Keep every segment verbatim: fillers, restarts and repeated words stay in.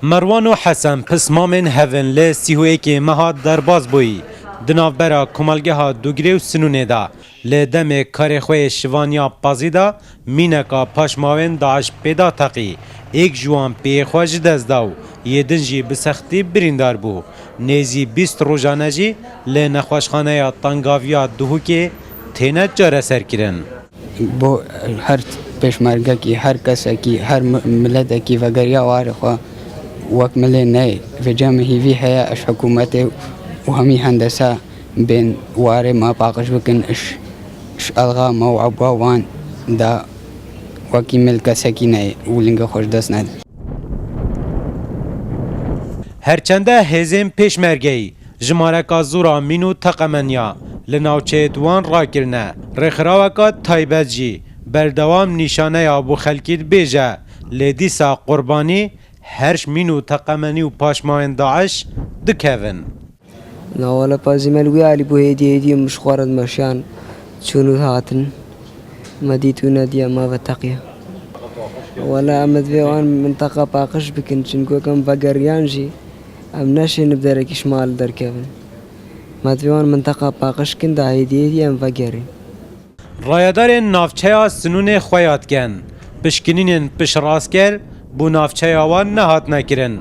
Merwan û Hesen pismamên hev in, li sî û yekê meha derbas bûyî di navbera komelgeha Dûgirê û Sinûnê de. Li demê karê xwe yê şivaniya pezî de mîneka paşmawên DAIŞ pê da teqî. Êk ji wan piyê xwe ji dest da û yê din jî bi sextî birîndar bû. Nêzî bîst rojane jî li nexweşxaneya Tengaviya Duhokê têne çareserkirin. Bo her pêşmergekî, her kesekî, her mi-, miletekî vegeriya warê xwe wek milê neyê. Vêca min hîvî heye, ji hikûmetê û hemî hendese bên warê me paqij bikin, ji, ji elxa me û ebwa wan de wekî mil kesekî neyê û lingê xwe ji dest nedin. Herçende hêzên pêşmergeyî jimareka zora mîn û teqemeniya li navçeyêt wan rakirine, rêxiraweka taybet jî berdewam nîşaneya bo xelkî dibêje, lê dîsa qurbanî her ji mîn û teqemenî û paşmawên DAIŞ dikevin. Na wele pazî me li wî alî bû, hêdî hêdî em ji xwe re dimeşiyan çûn û hatin. Me dît û nediya me veteqiya. Wele em divê wan minteqa paqij bikin, çimku em vegeriyan jî em neşên bi derekî ji mal derkevin. Me divê wan minteqa paqij kin, da hêdî hêdî em vegerin. Rayedarên navçeya Sinûnê xweya dikin, pişkinînên piştrastger bo navçeya wan nehatine kirin.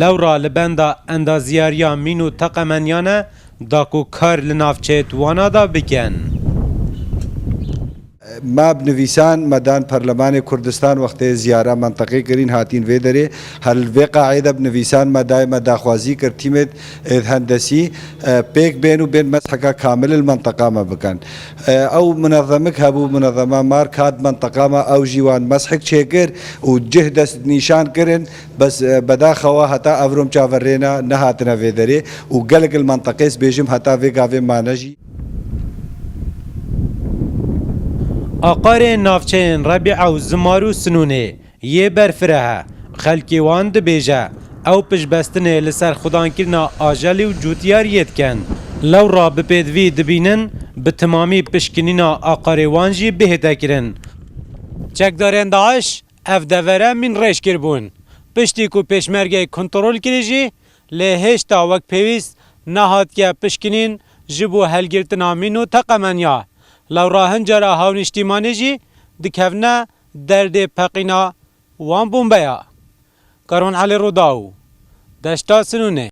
Lewra li benda endaziyariya mîn û teqemeniyan e da ku kar li navçeyêt wana de bikin. Me bi nivîsan me dan Perlemanê Kurdistan wextê ziyara menteqê kirîn hatîn vê derê. Her li vê qaê de bi nivîsan me dayê me daxwazî kir tîmê ê hendesî, e, pêk bên û bên mesheka kamil li menteqa me bikin. E, ew munezemik hebû, munezema Mark hat menteqa me, ew jî wan meshek çêkir û cih dest nîşan kirin. Bes, e, bedaxewa heta evrom çaverêna nehatine vê derê û gelek li menteqê ez bêjim heta vê gavê mane jî. Aqarê navçeyên Rebîa û Zimar û Sinûnê yê berfireh e. Xelkê wan dibêje, ew piştbestinê li ser xudankirina ajelî û cotiyariyê dikin. Lewra bi pêdivî dibînin, bi timamî pişkinîna aqarê wan jî bihête kirin. Çekdarên DAIŞ ev devere mîn rêj kiribûn. Piştî ku pêşmergeyê kontrol kirî jî, lê hêşta wek pêwîst nehatiye pişkinîn ji bo helgirtina mîn û teqemeniya. Lewra hin cara hawnîştîmanî jî dikevine derdê peqîna wan bombeya. Karon Elî Rûdaw, Deşta Sinûnê.